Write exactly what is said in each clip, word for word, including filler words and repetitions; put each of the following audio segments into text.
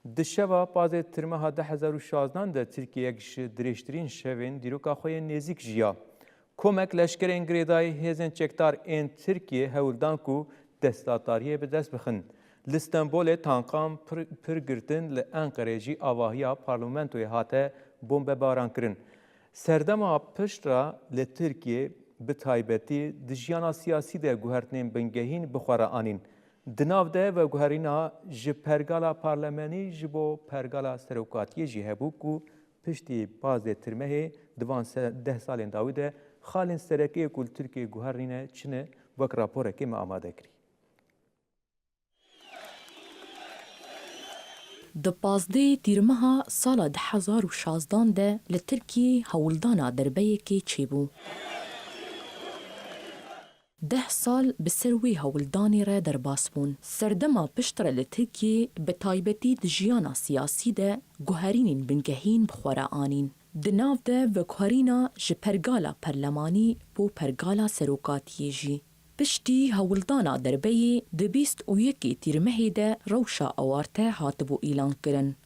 Di şeva pazdeh Tirmeha du hezar û şazdan de Tirkiyeyek ji dirêjtirîn şevên dîroka xwe yên nêzîk jiya. Komek leşkerên girêdayî hêzên çekdar ên Tirkiyê hewl dan ku desthilatdariyê bi dest bixin. Li Stenbolê tankan pir, pir girtin, li Enqerê jî avahiya parlamentoyê hate bombebaran kirin. Serdema pişt re li Tirkiyê bi taybetî di jiyana siyasî de guhertinên bingehîn bi xwe re anîn. Di nav de veguherîna ji pergala parlemenî ji bo pergala serokatiyê jî hebû ku piştî pazdeh Tirmehê di van se-, deh salên dawî de xalên sereke yê ku li Tirkiyê guherîne çi ne, wek raporekê me amade kirî. Di pazdeh Tîrmeha sala du hezar û şazdan de li Tirkiyê hewldana derbeyekê çêbû. Deh sal bi ser wê hewldanê re derbas bûn. Serdema pişt re li Tirkiyê, bi taybetî di jiyana siyasî de guherînên bingehîn bi xwe re anîn. Di nav de veguherîna ji pergala perlemanî bo pergala serokatiyê jî. Piştî hewldana derbeyê di bîst û yekê Tîrmehê de rewşa awarte hatibû îlankirin.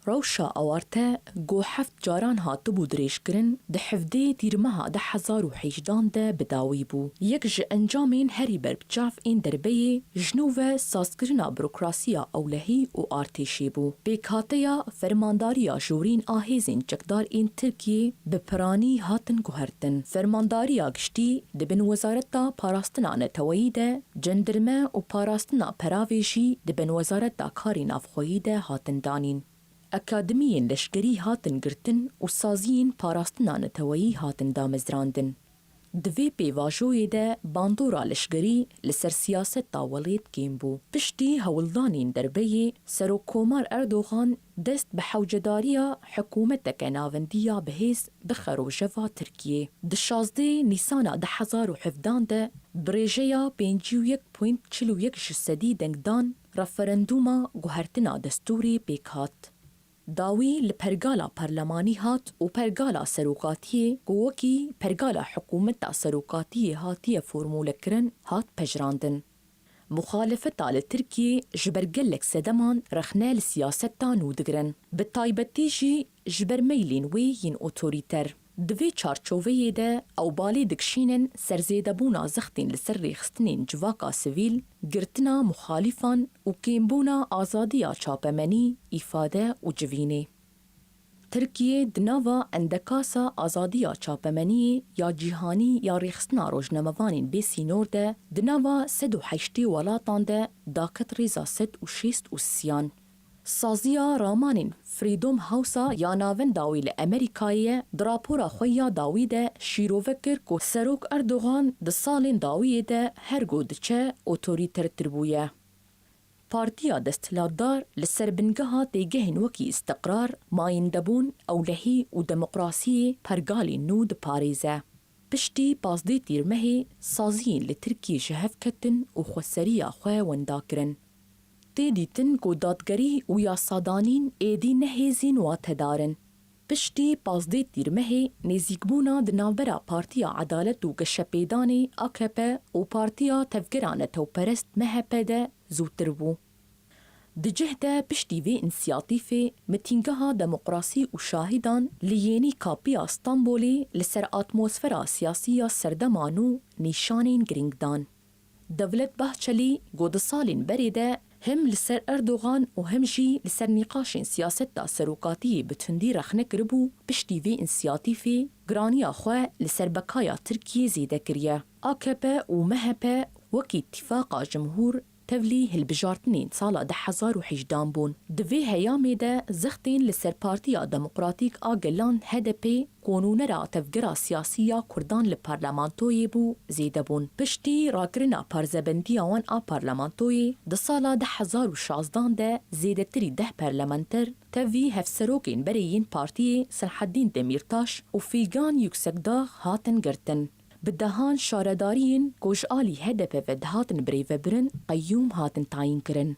Rewşa awarte ku heft caran hatibû dirêjkirin, di hevdê Tîrmeha du hezar û hejdan de bi dawî bû. Yek ji encamên herî berbiçav ên derbeyê ji nû ve sazkirina burokrasiya ewlehî û artêşê bû. Pêkhateya Fermandariya Jorîn a Hêzên Çekdar ên Tirkiyê bi piranî hatin guhertin. Fermandariya Giştî di bin Wezareta Parastina Neteweyî de, Cendirme û Parastina Peravê jî di bin Wezareta Karê Navxweyî de hatin danîn. Akademiyên leşkerî hatin girtin û saziyên parastina neteweyî hatin damezrandin. Di vê pêvajoyê de bandora leşkerî li ser siyaseta welêt kêm bû. Piştî hewldanên derbeyê, Serokkomar Erdogan dest bi hewcedariya hikûmeteke navendî ya bihêz bixe rojeva Tirkiyê. Di şazdeh Nîsana du hezar û hevdan de bi rêjeya pêncî û yek point çil û yek ji sedî dengdan referandûma guhertina destûrê pêk hat. Dawî li pergala parlemanî hat û pergala serokatiyê, ku wekî pergala hikûmeta serokatiyê hatiye formûlekirin, hat pejirandin. Muxalefeta li Tirkiyê ji ber gelek sedeman rexne li siyaseta nû digirin, bi taybetî jî ji ber meylên wê yên otorîter. Di vê çarçoveyê de ew balê dikişînin ser zêdebûna zextên li ser rêxistinên civaka sivîl, girtina muxalîfan û kêmbûna azadiya çapemenî, îfade û civînê. Tirkiye di nava endekasa azadiya çapemeniyê ya cîhanî ya rêxistina rojnamevanên bê sînor de di nava sed û heştê welatan de daket rêza sed û şêst û sisiyan. Saziya ramanên Freedom House-a ya navenda wê li Amerîkayê ye, di rapora xwe ya dawî de şîrove kir ku Serok Erdogan di salên dawiyê de her ku diçe otorîtertir bûye. Partiya desthilatdar li ser bingeha têgehên wekî îstiqrar, mayîndebûn, ewlehî û demokrasiyê pergalên nû diparêze. Piştî pazdeh Tîrmehê saziyên li Tirkiyê ji hev ketin û xweseriya xwe wenda kirin. Tê dîtin ku dadgerî û yasadanîn êdî ne hêzên watedar in. Piştî pazdeh Tîrmehê nêzîkbûna di navbera Partiya Edalet û Geşepêdanê, A K P, û Partiya Tevgera Netewperest, M H P, de zûtir bû. Di cih de piştî vê însiyatîfê, Mitîngeha Demokrasî û Şahîdan li Yênî Kapîya Stenbolê li ser atmosfera siyasî ya serdema nû nîşanên girîng dan. Devlet Bahçelî got, di salên berê de him li ser Erdogan û him jî li ser nîqaşên siyaseta serokatiyê bi tundî rexne kiribû, piştî vê însiyatîfê giraniya xwe li ser bekaya Tirkiyê zêde kiriye. A K P û M H P wekî Îtîfaqa Cumhûr tevlî hilbijartinên sala du hezar û hejdan bûn. Di vê heyamê de zextên li ser Partiya Demokratîk a Gelan, H D P, ku nûnera tevgera siyasî ya Kurdan li parlamentoyê bû, zêde bûn. Piştî rakirina parzebendiya wan a parlamentoyê, di sala du hezar û şazdan de zêdetirî deh parlamenter, tevî hevserokên berê yên partiyê Selhedîn Demîrtaş û Fîgan Yuksekdağ hatin girtin. Bi dehan şaredariyên ku ji alî H D P ve dihatin birêvebirin, qeyyûm hatin tayînkirin.